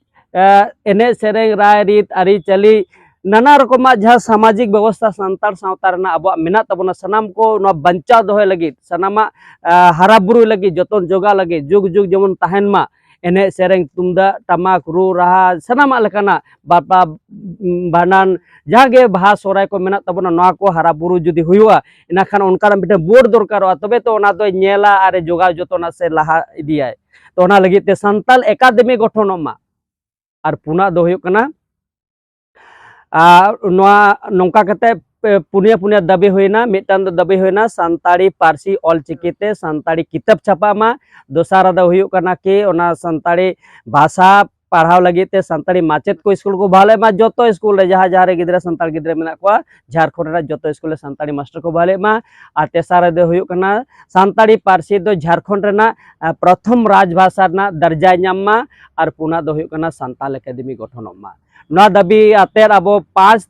ᱮᱱᱮᱡ ᱥᱮᱨᱮᱧ, ᱨᱟᱭ ᱨᱤᱛ, ᱟᱹᱨᱤᱪᱟᱹᱞᱤ, ᱱᱟᱱᱟ ᱨᱚᱠᱚᱢᱟᱜ ᱡᱟᱦᱟᱸ ᱥᱟᱢᱟᱡᱤᱠ ᱵᱮᱵᱚᱥᱛᱷᱟ ᱥᱟᱱᱛᱟᱲ ᱥᱟᱶᱛᱟ ᱨᱮᱱᱟᱜ ᱟᱵᱚᱣᱟᱜ ᱢᱮᱱᱟᱜ ᱛᱟᱵᱚᱱᱟ, ᱥᱟᱱᱟᱢ ᱠᱚ ᱱᱚᱣᱟ ᱵᱟᱧᱪᱟᱣ ᱫᱚᱦᱚᱭ ᱞᱟᱹᱜᱤᱫ, ᱥᱟᱱᱟᱢᱟᱜ ᱦᱟᱨᱟ ᱵᱩᱨᱩᱭ ᱞᱟᱹᱜᱤᱫ, ᱡᱚᱛᱚᱱ ᱡᱚᱜᱟᱣ ᱞᱟᱹᱜᱤᱫ, ᱡᱩᱜᱽ ᱡᱩᱜᱽ ᱡᱮᱢᱚᱱ ᱛᱟᱦᱮᱱ ᱢᱟ᱾ ᱮᱱᱮᱡ ᱥᱮᱨᱮᱧ, ᱛᱩᱢᱫᱟᱜ ᱴᱟᱢᱟᱠ, ᱨᱩ ᱨᱟᱦᱟ, ᱥᱟᱱᱟᱢᱟᱜ ᱞᱮᱠᱟᱱᱟᱜ ᱵᱟᱯᱞᱟ, ᱵᱷᱟᱸᱰᱟᱱ, ᱡᱟᱦᱟᱸ ᱜᱮ ᱵᱟᱦᱟ ᱥᱚᱦᱨᱟᱭ ᱠᱚ ᱢᱮᱱᱟᱜ ᱛᱟᱵᱚᱱᱟ, ᱱᱚᱣᱟ ᱠᱚ ᱦᱟᱨᱟ ᱵᱩᱨᱩ ᱡᱩᱫᱤ ᱦᱩᱭᱩᱜᱼᱟ, ᱤᱱᱟᱹ ᱠᱷᱟᱱ ᱚᱱᱠᱟᱱᱟᱜ ᱢᱤᱫᱴᱮᱱ ᱵᱳᱨᱰ ᱫᱚᱨᱠᱟᱨᱚᱜᱼᱟ, ᱛᱚᱵᱮ ᱛᱚ ᱚᱱᱟ ᱫᱚᱭ ᱧᱮᱞᱟ ᱟᱨ ᱮ ᱡᱚᱜᱟᱣ ᱡᱚᱛᱚᱱᱟ ᱥᱮ ᱞᱟᱦᱟ ᱤᱫᱤᱭᱟᱭ᱾ ᱛᱚ ᱚᱱᱟ ᱞᱟᱹᱜᱤᱫ ᱛᱮ ᱥᱟᱱᱛᱟᱞ ᱮᱠᱟᱰᱮᱢᱤ ᱜᱚᱴᱷᱚᱱᱚᱜ ᱢᱟ᱾ ᱟᱨ ᱯᱩᱱᱟᱜ ᱫᱚ ᱦᱩᱭᱩᱜ ᱠᱟᱱᱟ, ᱟᱨ ᱱᱚᱣᱟ ᱱᱚᱝᱠᱟ ᱠᱟᱛᱮ ᱯᱩᱱᱭᱟ ᱯᱩᱱᱭᱟ ᱫᱟᱹᱵᱤ ᱦᱩᱭᱱᱟ᱾ ᱢᱤᱫᱴᱟᱝ ᱫᱚ ᱫᱟᱹᱵᱤ ᱦᱩᱭᱱᱟ ᱥᱟᱱᱛᱟᱲᱤ ᱯᱟᱹᱨᱥᱤ ᱚᱞᱪᱤᱠᱤ ᱛᱮ ᱥᱟᱱᱛᱟᱲᱤ ᱠᱤᱛᱟᱹᱵ ᱪᱷᱟᱯᱟᱜ ᱢᱟ᱾ ᱫᱚᱥᱟᱨ ᱫᱚ ᱦᱩᱭᱩᱜ ᱠᱟᱱᱟ ᱠᱤ ᱚᱱᱟ ᱥᱟᱱᱛᱟᱲᱤ ᱵᱷᱟᱥᱟ ᱯᱟᱲᱦᱟᱣ ᱞᱟᱹᱜᱤᱫ ᱛᱮ ᱥᱟᱱᱛᱟᱲᱤ ᱢᱟᱪᱮᱫ ᱠᱚ ᱥᱠᱩᱞ ᱠᱚ ᱵᱷᱟᱞᱮ ᱢᱟ, ᱡᱚᱛᱚ ᱥᱠᱩᱞ ᱨᱮ ᱡᱟᱦᱟᱸ ᱡᱟᱦᱟᱸ ᱨᱮ ᱜᱤᱫᱽᱨᱟᱹ, ᱥᱟᱱᱛᱟᱲ ᱜᱤᱫᱽᱨᱟᱹ ᱢᱮᱱᱟᱜ ᱠᱚᱣᱟ, ᱡᱷᱟᱲᱠᱷᱚᱸᱰ ᱨᱮᱱᱟᱜ ᱡᱚᱛᱚ ᱥᱠᱩᱞ ᱨᱮ ᱥᱟᱱᱛᱟᱲᱤ ᱢᱟᱥᱴᱟᱨ ᱠᱚ ᱵᱷᱟᱞᱮᱜ ᱢᱟ᱾ ᱟᱨ ᱛᱮᱥᱟᱨ ᱨᱮᱫᱚ ᱦᱩᱭᱩᱜ ᱠᱟᱱᱟ ᱥᱟᱱᱛᱟᱲᱤ ᱯᱟᱹᱨᱥᱤ ᱫᱚ ᱡᱷᱟᱲᱠᱷᱚᱸᱰ ᱨᱮᱱᱟᱜ ᱯᱨᱚᱛᱷᱚᱢ ᱨᱟᱡᱽ ᱵᱷᱟᱥᱟ ᱨᱮᱱᱟᱜ ᱫᱟᱨᱡᱟᱭ ᱧᱟᱢ ᱢᱟ᱾ ᱟᱨ ᱯᱩᱱᱟᱜ ᱫᱚ ᱦᱩᱭᱩᱜ ᱠᱟᱱᱟ ᱥᱟᱱᱛᱟᱲ ᱮᱠᱟᱰᱮᱢᱤ ᱜᱚᱴᱷᱚᱱᱚᱜ ᱢᱟ᱾ ᱱᱚᱣᱟ ᱫᱟᱹᱵᱤ ᱟᱛᱮᱫ ᱟᱵᱚ ᱯᱟᱸᱪ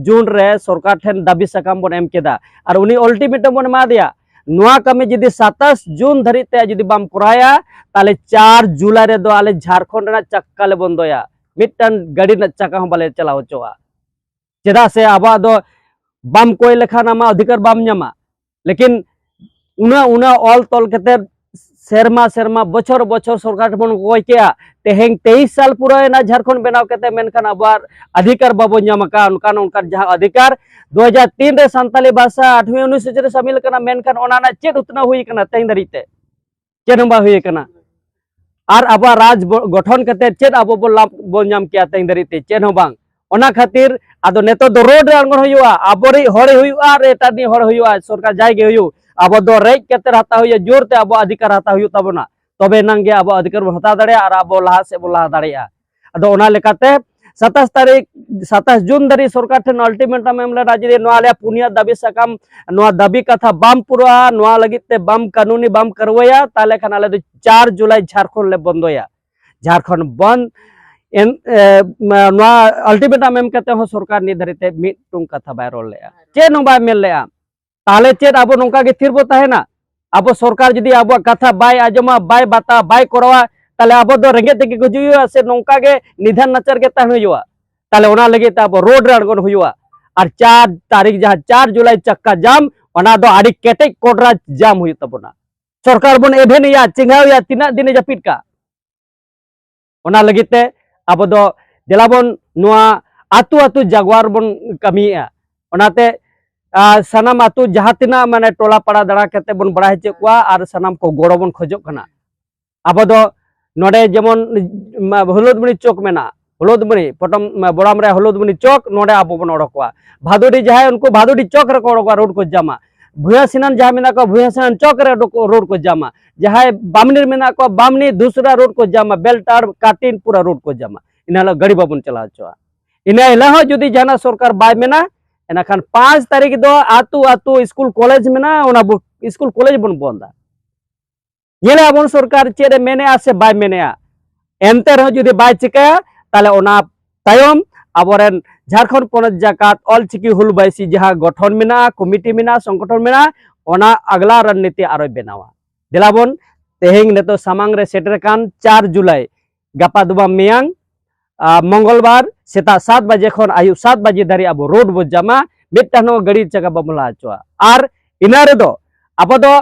ᱡᱩᱱ ᱨᱮ ᱥᱚᱨᱠᱟᱨ ᱴᱷᱮᱱ ᱫᱟᱹᱵᱤ ᱥᱟᱠᱟᱢ ᱵᱚᱱ ᱮᱢ ᱠᱮᱫᱟ ᱟᱨ ᱩᱱᱤ ᱚᱞᱴᱤᱢᱮᱴᱟᱢ ᱵᱚᱱ ᱮᱢᱟ ᱫᱮᱭᱟ᱾ ᱱᱚᱣᱟ ᱠᱟᱹᱢᱤ ᱡᱩᱫᱤ ᱥᱟᱛᱟᱥ ᱡᱩᱱ ᱫᱷᱟᱹᱨᱤᱡ ᱛᱮ ᱡᱩᱫᱤ ᱵᱟᱢ ᱠᱚᱨᱟᱭᱟ, ᱛᱟᱦᱚᱞᱮ ᱪᱟᱨ ᱡᱩᱞᱟᱭ ᱨᱮᱫᱚ ᱟᱞᱮ ᱡᱷᱟᱲᱠᱷᱚᱸᱰ ᱨᱮᱱᱟᱜ ᱪᱟᱠᱟ ᱞᱮ ᱵᱚᱱᱫᱚᱭᱟ, ᱢᱤᱫᱴᱟᱝ ᱜᱟᱹᱰᱤ ᱨᱮᱱᱟᱜ ᱪᱟᱠᱟ ᱦᱚᱸ ᱵᱟᱞᱮ ᱪᱟᱞᱟᱣ ᱦᱚᱪᱚᱣᱟᱜᱼᱟ᱾ ᱪᱮᱫᱟᱜ ᱥᱮ ᱟᱵᱚᱣᱟᱜ ᱫᱚ ᱵᱟᱢ ᱠᱚᱭ ᱞᱮᱠᱷᱟᱱ ᱟᱢᱟᱜ ᱚᱫᱷᱤᱠᱟᱨ ᱵᱟᱢ ᱧᱟᱢᱟ᱾ ᱞᱮᱠᱤᱱ ᱩᱱᱟᱹᱜ ᱩᱱᱟᱹᱜ ᱚᱞ ᱛᱚᱞ ᱠᱟᱛᱮ ᱥᱮᱨᱢᱟ ᱥᱮᱨᱢᱟ, ᱵᱚᱪᱷᱚᱨ ᱵᱚᱪᱷᱚᱨ ᱥᱚᱨᱠᱟᱨ ᱴᱷᱮᱱ ᱵᱚᱱ ᱠᱚᱭ ᱠᱮᱜᱼᱟ᱾ ᱛᱮᱦᱮᱧ ᱛᱮᱭᱤᱥ ᱥᱟᱞ ᱯᱩᱨᱟᱹᱣᱮᱱᱟ ᱡᱷᱟᱲᱠᱷᱚᱸᱰ ᱵᱮᱱᱟᱣ ᱠᱟᱛᱮ, ᱢᱮᱱᱠᱷᱟᱱ ᱟᱵᱚᱣᱟᱜ ᱚᱫᱷᱤᱠᱟᱨ ᱵᱟᱵᱚᱱ ᱧᱟᱢ ᱟᱠᱟᱫ᱾ ᱚᱱᱠᱟᱱ ᱚᱱᱠᱟᱱ ᱡᱟᱦᱟᱸ ᱚᱫᱷᱤᱠᱟᱨ ᱫᱩ ᱦᱟᱡᱟᱨ ᱛᱤᱱ ᱨᱮ ᱥᱟᱱᱛᱟᱞᱤ ᱵᱷᱟᱥᱟ ᱟᱴᱷᱣᱤ ᱚᱱᱩᱥᱩᱪᱤ ᱨᱮ ᱥᱟᱢᱤᱞ ᱟᱠᱟᱱᱟ, ᱢᱮᱱᱠᱷᱟᱱ ᱚᱱᱟ ᱨᱮᱱᱟᱜ ᱪᱮᱫ ᱩᱛᱱᱟᱹᱣ ᱦᱩᱭ ᱟᱠᱟᱱᱟ ᱛᱮᱦᱮᱧ ᱫᱷᱟᱹᱨᱤᱡ ᱛᱮ? ᱪᱮᱫ ᱦᱚᱸ ᱵᱟᱝ ᱦᱩᱭ ᱟᱠᱟᱱᱟ᱾ ᱟᱨ ᱟᱵᱚᱣᱟᱜ ᱨᱟᱡᱽ ᱵᱚ-, ᱜᱚᱴᱷᱚᱱ ᱠᱟᱛᱮ ᱪᱮᱫ ᱟᱵᱚ ᱵᱚ ᱞᱟᱵᱷ ᱵᱚ ᱧᱟᱢ ᱠᱮᱭᱟ ᱛᱮᱦᱮᱧ ᱫᱷᱟᱹᱨᱤᱡ ᱛᱮ? ᱪᱮᱫ ᱦᱚᱸ ᱵᱟᱝ᱾ ᱚᱱᱟ ᱠᱷᱟᱹᱛᱤᱨ ᱟᱫᱚ ᱱᱤᱛᱚᱜ ᱫᱚ ᱨᱳᱰ ᱨᱮ ᱟᱬᱜᱚᱱ ᱦᱩᱭᱩᱜᱼᱟ, ᱟᱵᱚᱨᱤᱡ ᱦᱚᱲ ᱦᱩᱭᱩᱜᱼᱟ ᱟᱨ ᱮᱴᱟᱜ ᱨᱤᱱᱤᱡ ᱦᱚᱲ ᱦᱩᱭᱩᱜᱼᱟ, ᱥᱚᱨᱠᱟᱨ ᱡᱟᱦᱟᱸᱭ ᱜᱮ ᱦᱩᱭᱩᱜ, ᱟᱵᱚ ᱫᱚ ᱨᱮᱡ ᱠᱟᱛᱮ ᱦᱟᱛᱟᱣ ᱦᱩᱭᱩᱜᱼᱟ, ᱡᱳᱨ ᱛᱮ ᱟᱵᱚᱣᱟᱜ ᱚᱫᱷᱤᱠᱟᱨ ᱦᱟᱛᱟᱣ ᱦᱩᱭᱩᱜ ᱛᱟᱵᱚᱱᱟ, ᱛᱚᱵᱮ ᱮᱱᱟᱝ ᱜᱮ ᱟᱵᱚᱣᱟᱜ ᱚᱫᱷᱤᱠᱟᱨ ᱵᱚᱱ ᱦᱟᱛᱟᱣ ᱫᱟᱲᱮᱭᱟᱜᱼᱟ ᱟᱨ ᱟᱵᱚ ᱞᱟᱦᱟ ᱥᱮᱫ ᱵᱚᱱ ᱞᱟᱦᱟ ᱫᱟᱲᱮᱭᱟᱜᱼᱟ᱾ ᱟᱫᱚ ᱚᱱᱟ ᱞᱮᱠᱟᱛᱮ ᱥᱟᱛᱟᱥ ᱛᱟᱹᱨᱤᱠᱷ, ᱥᱟᱛᱟᱥ ᱡᱩᱱ ᱫᱷᱟᱹᱨᱤᱡ ᱥᱚᱨᱠᱟᱨ ᱴᱷᱮᱱ ᱚᱞᱴᱤᱢᱮᱴᱟᱢ ᱮᱢ ᱞᱮᱱᱟ, ᱡᱩᱫᱤ ᱱᱚᱣᱟ ᱟᱞᱮᱭᱟᱜ ᱯᱩᱱᱭᱟ ᱫᱟᱹᱵᱤ ᱥᱟᱠᱟᱢ, ᱱᱚᱣᱟ ᱫᱟᱹᱵᱤ ᱠᱟᱛᱷᱟ ᱵᱟᱢ ᱯᱩᱨᱟᱹᱣᱟ, ᱱᱚᱣᱟ ᱞᱟᱹᱜᱤᱫ ᱛᱮ ᱵᱟᱢ ᱠᱟᱹᱱᱩᱱᱤ ᱵᱟᱢ ᱠᱟᱨᱣᱟᱭᱟ, ᱛᱟᱦᱚᱞᱮ ᱠᱷᱟᱱ ᱟᱞᱮ ᱫᱚ ᱪᱟᱨ ᱡᱩᱞᱟᱭ ᱡᱷᱟᱲᱠᱷᱚᱸᱰ ᱞᱮ ᱵᱚᱱᱫᱚᱭᱟ᱾ ᱡᱷᱟᱲᱠᱷᱚᱸᱰ ᱵᱚᱱᱫ ᱮᱱ, ᱮ, ᱱᱚᱣᱟ ᱟᱞᱴᱤᱢᱮᱴᱟᱢ ᱮᱢ ᱠᱟᱛᱮ ᱦᱚᱸ ᱥᱚᱨᱠᱟᱨ ᱱᱤᱛ ᱫᱷᱟᱹᱨᱤᱡ ᱛᱮ ᱢᱤᱫᱴᱩᱝ ᱠᱟᱛᱷᱟ ᱵᱟᱭ ᱨᱚᱲ ᱞᱮᱜᱼᱟ, ᱪᱮᱫ ᱦᱚᱸ ᱵᱟᱭ ᱢᱮᱱ ᱞᱮᱜᱼᱟ᱾ ᱛᱟᱦᱞᱮ ᱪᱮᱫ ᱟᱵᱚ ᱱᱚᱝᱠᱟ ᱜᱮ ᱛᱷᱤᱨ ᱵᱚ ᱛᱟᱦᱮᱱᱟ? ᱟᱵᱚ ᱥᱚᱨᱠᱟᱨ ᱡᱩᱫᱤ ᱟᱵᱚᱣᱟᱜ ᱠᱟᱛᱷᱟ ᱵᱟᱭ ᱟᱸᱡᱚᱢᱟ, ᱵᱟᱭ ᱵᱟᱛᱟ, ᱵᱟᱭ ᱠᱚᱨᱟᱣᱟ, ᱛᱟᱦᱞᱮ ᱟᱵᱚ ᱫᱚ ᱨᱮᱸᱜᱮᱡ ᱛᱮᱜᱮ ᱜᱩᱡᱩᱜ ᱦᱩᱭᱩᱜᱼᱟ ᱥᱮ ᱱᱚᱝᱠᱟ ᱜᱮ ᱱᱤᱫᱷᱟᱱ ᱱᱟᱪᱟᱨ ᱜᱮ ᱛᱟᱦᱮᱱ ᱦᱩᱭᱩᱜᱼᱟ? ᱛᱟᱦᱞᱮ ᱚᱱᱟ ᱞᱟᱹᱜᱤᱫ ᱛᱮ ᱟᱵᱚ ᱨᱳᱰ ᱨᱮ ᱟᱬᱜᱚᱱ ᱦᱩᱭᱩᱜᱼᱟ᱾ ᱟᱨ ᱪᱟᱨ ᱛᱟᱹᱨᱤᱠᱷ ᱡᱟᱦᱟᱸ ᱪᱟᱨ ᱡᱩᱞᱟᱭ ᱪᱟᱠᱠᱟ ᱡᱟᱢ, ᱚᱱᱟ ᱫᱚ ᱟᱹᱰᱤ ᱠᱮᱴᱮᱡ ᱠᱚᱰᱨᱟ ᱡᱟᱢ ᱦᱩᱭᱩᱜ ᱛᱟᱵᱚᱱᱟ᱾ ᱥᱚᱨᱠᱟᱨ ᱵᱚᱱ ᱮᱵᱷᱮᱱᱮᱭᱟ, ᱪᱮᱸᱜᱷᱟᱣᱮᱭᱟ, ᱛᱤᱱᱟᱹᱜ ᱫᱤᱱᱮ ᱡᱟᱹᱯᱤᱫ ᱠᱟᱜ? ᱚᱱᱟ ᱞᱟᱹᱜᱤᱫ ᱛᱮ ᱟᱵᱚ ᱫᱚ ᱫᱮᱞᱟ ᱵᱚᱱ ᱱᱚᱣᱟ ᱟᱹᱛᱩ ᱟᱹᱛᱩ ᱡᱟᱜᱣᱟᱨ ᱵᱚᱱ ᱠᱟᱹᱢᱤᱭᱮᱫᱼᱟ᱾ ᱚᱱᱟᱛᱮ ᱟᱨ ᱥᱟᱱᱟᱢ ᱟᱹᱛᱩ ᱡᱟᱦᱟᱸ ᱛᱤᱱᱟᱹᱜ ᱢᱟᱱᱮ ᱴᱚᱞᱟ ᱯᱟᱲᱟ ᱫᱟᱬᱟ ᱠᱟᱛᱮ ᱵᱚᱱ ᱵᱟᱲᱟᱭ ᱦᱚᱪᱚᱭᱮᱫ ᱠᱚᱣᱟ ᱟᱨ ᱥᱟᱱᱟᱢ ᱠᱚ ᱜᱚᱲᱚ ᱵᱚᱱ ᱠᱷᱚᱡᱚᱜ ᱠᱟᱱᱟ᱾ ᱟᱵᱚ ᱫᱚ ᱱᱚᱰᱮ ᱡᱮᱢᱚᱱ ᱢᱟ ᱦᱩᱞᱩᱫᱢᱩᱱᱤ ᱪᱚᱠ ᱢᱮᱱᱟᱜᱼᱟ, ᱦᱩᱞᱩᱫᱢᱩᱱᱤ ᱯᱚᱴᱚᱢ ᱢᱟ ᱵᱚᱲᱟᱢ ᱨᱮ ᱦᱩᱞᱩᱫᱢᱩᱱᱤ ᱪᱚᱠ, ᱱᱚᱰᱮ ᱟᱵᱚ ᱵᱚᱱ ᱚᱰᱚᱠᱚᱜᱼᱟ᱾ ᱵᱷᱟᱫᱩᱰᱤ ᱡᱟᱦᱟᱸᱭ, ᱩᱱᱠᱩ ᱵᱷᱟᱫᱩᱰᱤ ᱪᱚᱠ ᱨᱮᱠᱚ ᱚᱰᱚᱠᱚᱜᱼᱟ, ᱨᱳᱰ ᱠᱚ ᱡᱟᱢᱟ᱾ ᱵᱷᱩᱭᱟᱹ ᱥᱮᱱᱟᱱ ᱡᱟᱦᱟᱸᱭ ᱢᱮᱱᱟᱜ ᱠᱚᱣᱟ, ᱵᱷᱩᱭᱟᱹ ᱥᱮᱱᱟᱱ ᱪᱚᱠ ᱨᱮ ᱚᱰᱚᱠ-, ᱨᱳᱰ ᱠᱚ ᱡᱟᱢᱟ᱾ ᱡᱟᱦᱟᱸᱭ ᱵᱟᱢᱱᱤ ᱨᱮ ᱢᱮᱱᱟᱜ ᱠᱚᱣᱟ, ᱵᱟᱢᱱᱤ ᱫᱩᱥᱨᱟ ᱨᱳᱰ ᱠᱚ ᱡᱟᱢᱟ, ᱵᱮᱞᱴᱟᱲ ᱠᱟᱴᱤᱱ ᱯᱩᱨᱟ ᱨᱳᱰ ᱠᱚ ᱡᱟᱢᱟ᱾ ᱤᱱᱟᱹ ᱦᱤᱞᱳᱜ ᱜᱟᱹᱰᱤ ᱵᱟᱵᱚᱱ ᱪᱟᱞᱟᱣ ᱦᱚᱪᱚᱣᱟᱜᱼᱟ᱾ ᱤᱱᱟᱹ ᱦᱤᱞᱳᱜ ᱦᱚᱸ ᱡᱩᱫᱤ ᱡᱟᱦᱟᱱᱟᱜ ᱥᱚᱨᱠᱟᱨ ᱵᱟᱭ ᱢᱮᱱᱟ, ᱮᱱᱠᱷᱟᱱ ᱯᱟᱸᱪ ᱛᱟᱹᱨᱤᱠᱷ ᱫᱚ ᱟᱹᱛᱩ ᱟᱹᱛᱩ ᱥᱠᱩᱞ ᱠᱚᱞᱮᱡᱽ ᱢᱮᱱᱟᱜᱼᱟ, ᱚᱱᱟ ᱵᱚ-, ᱥᱠᱩᱞ ᱠᱚᱞᱮᱡᱽ ᱵᱚᱱ ᱵᱚᱱᱫᱟ᱾ ᱧᱮᱞᱮᱜᱼᱟ ᱵᱚᱱ ᱥᱚᱨᱠᱟᱨ ᱪᱮᱫ ᱮ ᱢᱮᱱᱮᱜᱼᱟ ᱥᱮ ᱵᱟᱭ ᱢᱮᱱᱮᱜᱼᱟ᱾ ᱮᱱᱛᱮ ᱨᱮᱦᱚᱸ ᱡᱩᱫᱤ ᱵᱟᱭ ᱪᱤᱠᱟᱹᱭᱟ, ᱛᱟᱦᱞᱮ ᱚᱱᱟ ᱛᱟᱭᱚᱢ ᱟᱵᱚᱨᱮᱱ ᱡᱷᱟᱲᱠᱷᱚᱸᱰ ᱯᱚᱱᱚᱛ ᱡᱟᱠᱟᱛ ᱚᱞᱪᱤᱠᱤ ᱦᱩᱞ ᱵᱟᱭᱥᱤ ᱡᱟᱦᱟᱸ ᱜᱚᱴᱷᱚᱱ ᱢᱮᱱᱟᱜᱼᱟ, ᱠᱚᱢᱤᱴᱤ ᱢᱮᱱᱟᱜᱼᱟ, ᱥᱚᱝᱜᱚᱴᱷᱚᱱ ᱢᱮᱱᱟᱜᱼᱟ, ᱚᱱᱟ ᱟᱜᱽᱞᱟ ᱨᱚᱱᱱᱤᱛᱤ ᱟᱨᱚᱭ ᱵᱮᱱᱟᱣᱟ᱾ ᱫᱮᱞᱟ ᱵᱚᱱ, ᱛᱮᱦᱮᱧ ᱱᱤᱛᱚᱜ ᱥᱟᱢᱟᱝ ᱨᱮ ᱥᱮᱴᱮᱨ ᱟᱠᱟᱱ ᱪᱟᱨ ᱡᱩᱞᱟᱭ, ᱜᱟᱯᱟ ᱫᱚ ᱵᱟᱝ ᱢᱮᱭᱟᱝ, ᱟᱨ ᱢᱚᱝᱜᱚᱞᱵᱟᱨ ᱥᱮᱛᱟᱜ ᱥᱟᱛ ᱵᱟᱡᱮ ᱠᱷᱚᱱ ᱟᱹᱭᱩᱵ ᱥᱟᱛ ᱵᱟᱡᱮ ᱫᱷᱟᱹᱨᱤᱡ ᱟᱵᱚ ᱨᱳᱰ ᱵᱚ ᱡᱟᱢᱟ, ᱢᱤᱫᱴᱟᱝ ᱦᱚᱸ ᱜᱟᱹᱰᱤ ᱪᱟᱠᱟ ᱵᱟᱵᱚᱱ ᱞᱟᱦᱟ ᱦᱚᱪᱚᱣᱟᱜᱼᱟ᱾ ᱟᱨ ᱤᱱᱟᱹ ᱨᱮᱫᱚ ᱟᱵᱚ ᱫᱚ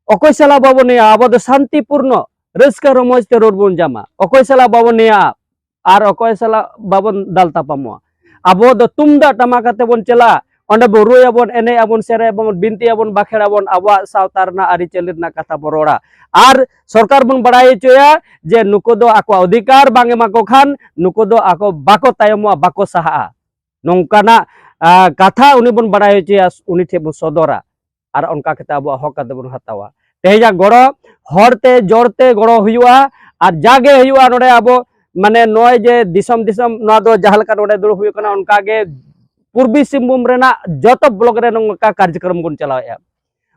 ᱚᱠᱚᱭ ᱥᱟᱞᱟᱜ ᱵᱟᱵᱚᱱ ᱱᱮᱭᱟᱜᱼᱟ, ᱟᱵᱚ ᱫᱚ ᱥᱟᱱᱛᱤ ᱯᱩᱨᱱᱚ ᱨᱟᱹᱥᱠᱟᱹ ᱨᱚᱢᱚᱡᱽ ᱛᱮ ᱨᱳᱰ ᱵᱚᱱ ᱡᱟᱢᱟ, ᱚᱠᱚᱭ ᱥᱟᱞᱟᱜ ᱵᱟᱵᱚᱱ ᱱᱮᱭᱟᱜᱼᱟ ᱟᱨ ᱚᱠᱚᱭ ᱥᱟᱞᱟᱜ ᱵᱟᱵᱚᱱ ᱫᱟᱞ ᱛᱟᱯᱟᱢᱚᱜᱼᱟ᱾ ᱟᱵᱚ ᱫᱚ ᱛᱩᱢᱫᱟᱜ ᱴᱟᱢᱟᱠ ᱟᱛᱮ ᱵᱚᱱ ᱪᱟᱞᱟᱜᱼᱟ, ᱚᱸᱰᱮ ᱵᱚ ᱨᱩᱭᱟᱵᱚᱱ, ᱮᱱᱮᱡ ᱟᱵᱚᱱ, ᱥᱮᱨᱮᱧ ᱟᱵᱚᱱ, ᱵᱤᱱᱛᱤ ᱟᱵᱚᱱ, ᱵᱟᱠᱷᱮᱲ ᱟᱵᱚᱱ, ᱟᱵᱚᱣᱟᱜ ᱥᱟᱶᱛᱟ ᱨᱮᱱᱟᱜ ᱟᱹᱨᱤᱪᱟᱹᱞᱤ ᱨᱮᱱᱟᱜ ᱠᱟᱛᱷᱟ ᱵᱚᱱ ᱨᱚᱲᱟ᱾ ᱟᱨ ᱥᱚᱨᱠᱟᱨ ᱵᱚᱱ ᱵᱟᱲᱟᱭ ᱦᱚᱪᱚᱭᱟ ᱡᱮ ᱱᱩᱠᱩ ᱫᱚ ᱟᱠᱚᱣᱟᱜ ᱚᱫᱷᱤᱠᱟᱨ ᱵᱟᱝ ᱮᱢᱟ ᱠᱚ ᱠᱷᱟᱱ ᱱᱩᱠᱩ ᱫᱚ ᱟᱠᱚ ᱵᱟᱠᱚ ᱛᱟᱭᱚᱢᱚᱜᱼᱟ, ᱵᱟᱠᱚ ᱥᱟᱦᱟᱜᱼᱟ᱾ ᱱᱚᱝᱠᱟᱱᱟᱜ, ᱟ, ᱠᱟᱛᱷᱟ ᱩᱱᱤ ᱵᱚᱱ ᱵᱟᱲᱟᱭ ᱦᱚᱪᱚᱭᱟ, ᱩᱱᱤ ᱴᱷᱮᱱ ᱵᱚᱱ ᱥᱚᱫᱚᱨᱟ᱾ ᱟᱨ ᱚᱱᱠᱟ ᱠᱟᱛᱮ ᱟᱵᱚᱣᱟᱜ ᱦᱚᱠ ᱟᱫᱚ ᱵᱚᱱ ᱦᱟᱛᱟᱣᱟ᱾ ᱛᱮᱦᱮᱧᱟᱜ ᱜᱚᱲᱚ ᱦᱚᱲ ᱛᱮ, ᱡᱳᱨ ᱛᱮ ᱜᱚᱲᱚ ᱦᱩᱭᱩᱜᱼᱟ᱾ ᱟᱨ ᱡᱟᱜᱮ ᱦᱩᱭᱩᱜᱼᱟ ᱱᱚᱰᱮ ᱟᱵᱚ, ᱢᱟᱱᱮ, ᱱᱚᱜᱼᱚᱭ ᱡᱮ ᱫᱤᱥᱚᱢ ᱫᱤᱥᱚᱢ ᱱᱚᱣᱟ ᱫᱚ ᱡᱟᱦᱟᱸ ᱞᱮᱠᱟ ᱱᱚᱰᱮ ᱫᱩᱲᱩᱵ ᱦᱩᱭᱩᱜ ᱠᱟᱱᱟ, ᱚᱱᱠᱟ ᱜᱮ ᱯᱩᱨᱵᱤ ᱥᱤᱝᱵᱷᱩᱢ ᱨᱮᱱᱟᱜ ᱡᱚᱛᱚ ᱵᱞᱚᱠ ᱨᱮ ᱱᱚᱝᱠᱟ ᱠᱟᱨᱡᱚᱠᱨᱚᱢ ᱵᱚᱱ ᱪᱟᱞᱟᱣᱮᱫᱼᱟ᱾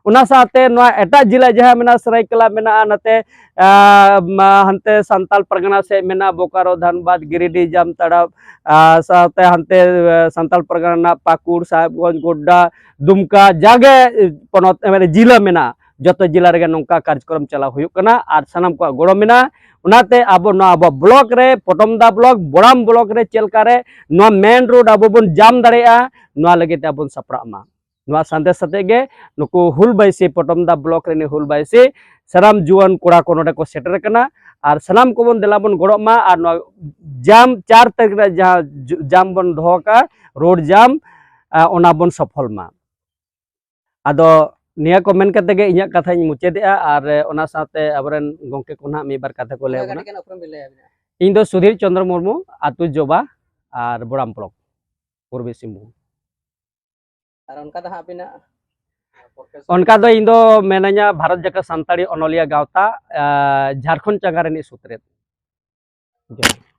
ᱚᱱᱟ ᱥᱟᱶᱛᱮ ᱱᱚᱣᱟ ᱮᱴᱟᱜ ᱡᱮᱞᱟ ᱡᱟᱦᱟᱸ ᱢᱮᱱᱟᱜᱼᱟ, ᱥᱟᱹᱨᱟᱹᱭᱠᱮᱞᱟ ᱢᱮᱱᱟᱜᱼᱟ, ᱱᱚᱛᱮ ᱟᱸ, ᱢᱟ, ᱦᱟᱱᱛᱮ ᱥᱟᱱᱛᱟᱞ ᱯᱟᱨᱜᱟᱱᱟ ᱥᱮᱫ ᱢᱮᱱᱟᱜᱼᱟ, ᱵᱳᱠᱟᱨᱳ, ᱫᱷᱟᱱᱵᱟᱫᱽ, ᱜᱤᱨᱤᱰᱤ, ᱡᱟᱢᱛᱟᱲᱟ, ᱟᱨ ᱥᱟᱶᱛᱮ ᱦᱟᱱᱛᱮ ᱮ, ᱥᱟᱱᱛᱟᱞ ᱯᱟᱨᱜᱟᱱᱟ ᱨᱮᱱᱟᱜ ᱯᱟᱹᱠᱩᱲ, ᱥᱟᱦᱮᱵᱽᱜᱚᱸᱡᱽ, ᱜᱳᱰᱰᱟ, ᱫᱩᱢᱠᱟ, ᱡᱟᱜᱮ ᱮ, ᱯᱚᱱᱚᱛ ᱮ, ᱢᱟᱱᱮ ᱡᱮᱞᱟ ᱢᱮᱱᱟᱜᱼᱟ, ᱡᱚᱛᱚ ᱡᱮᱞᱟ ᱨᱮᱜᱮ ᱱᱚᱝᱠᱟ ᱠᱟᱨᱡᱚᱠᱨᱚᱢ ᱪᱟᱞᱟᱣ ᱦᱩᱭᱩᱜ ᱠᱟᱱᱟ ᱟᱨ ᱥᱟᱱᱟᱢ ᱠᱚᱣᱟᱜ ᱜᱚᱲᱚ ᱢᱮᱱᱟᱜᱼᱟ᱾ ᱚᱱᱟᱛᱮ ᱟᱵᱚ ᱱᱚᱣᱟ ᱟᱵᱚ ᱵᱞᱚᱠ ᱨᱮ, ᱯᱚᱴᱚᱢᱫᱟ ᱵᱞᱚᱠ, ᱵᱚᱲᱟᱢ ᱵᱞᱚᱠ ᱨᱮ ᱪᱮᱫ ᱞᱮᱠᱟ ᱨᱮ ᱱᱚᱣᱟ ᱢᱮᱱ ᱨᱳᱰ ᱟᱵᱚ ᱵᱚᱱ ᱡᱟᱢ ᱫᱟᱲᱮᱭᱟᱜᱼᱟ, ᱱᱚᱣᱟ ᱞᱟᱹᱜᱤᱫ ᱛᱮ ᱟᱵᱚ ᱵᱚᱱ ᱥᱟᱯᱲᱟᱜ ᱢᱟ᱾ ᱱᱚᱣᱟ ᱥᱟᱸᱫᱮᱥ ᱥᱟᱛᱮᱜ ᱜᱮ ᱱᱩᱠᱩ ᱦᱩᱞ ᱵᱟᱭᱥᱤ, ᱯᱚᱴᱚᱢᱫᱟ ᱵᱞᱚᱠ ᱨᱤᱱᱤ ᱦᱩᱞ ᱵᱟᱭᱥᱤ, ᱥᱟᱱᱟᱢ ᱡᱩᱣᱟᱹᱱ ᱠᱚᱲᱟ ᱠᱚ ᱱᱚᱰᱮ ᱠᱚ ᱥᱮᱴᱮᱨ ᱟᱠᱟᱱᱟ ᱟᱨ ᱥᱟᱱᱟᱢ ᱠᱚᱵᱚᱱ ᱫᱮᱞᱟ ᱵᱚᱱ ᱜᱚᱲᱚᱜ ᱢᱟ ᱟᱨ ᱱᱚᱣᱟ ᱡᱟᱢ ᱪᱟᱨ ᱛᱟᱹᱨᱤᱠᱷ ᱨᱮ ᱡᱟᱦᱟᱸ ᱡᱩ-, ᱡᱟᱢ ᱵᱚᱱ ᱫᱚᱦᱚ ᱠᱟᱜᱼᱟ, ᱨᱳᱰ ᱡᱟᱢ, ᱟ, ᱚᱱᱟ ᱵᱚᱱ ᱥᱚᱯᱷᱚᱞ ᱢᱟ᱾ ᱟᱫᱚ ᱱᱤᱭᱟᱹ ᱠᱚ ᱢᱮᱱ ᱠᱟᱛᱮ ᱜᱮ ᱤᱧᱟᱹᱜ ᱠᱟᱛᱷᱟᱧ ᱢᱩᱪᱟᱹᱫᱮᱜᱼᱟ ᱟᱨ, ᱮ, ᱚᱱᱟ ᱥᱟᱶᱛᱮ ᱟᱵᱚᱨᱮᱱ ᱜᱚᱢᱠᱮ ᱠᱚ ᱱᱟᱦᱟᱜ ᱢᱤᱫ ᱵᱟᱨ ᱠᱟᱛᱷᱟ ᱠᱚ ᱞᱟᱹᱭ ᱦᱳᱭ, ᱟᱵᱚᱱᱟ᱾ ᱠᱟᱹᱴᱤᱡ ᱜᱟᱱ ᱩᱯᱨᱩᱢ ᱵᱤᱱ ᱞᱟᱹᱭᱟ ᱟᱹᱵᱤᱱᱟᱜ? ᱤᱧ ᱫᱚ ᱥᱩᱫᱷᱤᱨ ᱪᱚᱸᱫᱽᱨᱚ ᱢᱩᱨᱢᱩ, ᱟᱹᱛᱩ ᱡᱚᱵᱟ ᱟᱨ ᱵᱚᱲᱟᱢ ᱵᱞᱚᱠ, ᱯᱩᱨᱵᱤ ᱥᱤᱝᱵᱷᱩᱢ᱾ ᱟᱨ ᱚᱱᱠᱟ ᱫᱚ ᱦᱟᱸᱜ ᱟᱹᱵᱤᱱᱟᱜ ᱯᱨᱚᱯᱷᱮᱥᱚᱱ? ᱚᱱᱠᱟ ᱫᱚ ᱤᱧ ᱫᱚ ᱢᱮᱱᱟᱹᱧᱟ ᱵᱷᱟᱨᱚᱛ ᱡᱟᱠᱟᱛ ᱥᱟᱱᱛᱟᱲᱤ ᱚᱱᱚᱞᱤᱭᱟᱹ ᱜᱟᱶᱛᱟ, ᱮ, ᱡᱷᱟᱲᱠᱷᱚᱸᱰ ᱪᱟᱸᱜᱟ ᱨᱤᱱᱤᱡ ᱥᱩᱛᱨᱮᱫ᱾ ᱡᱚᱦᱟᱨ᱾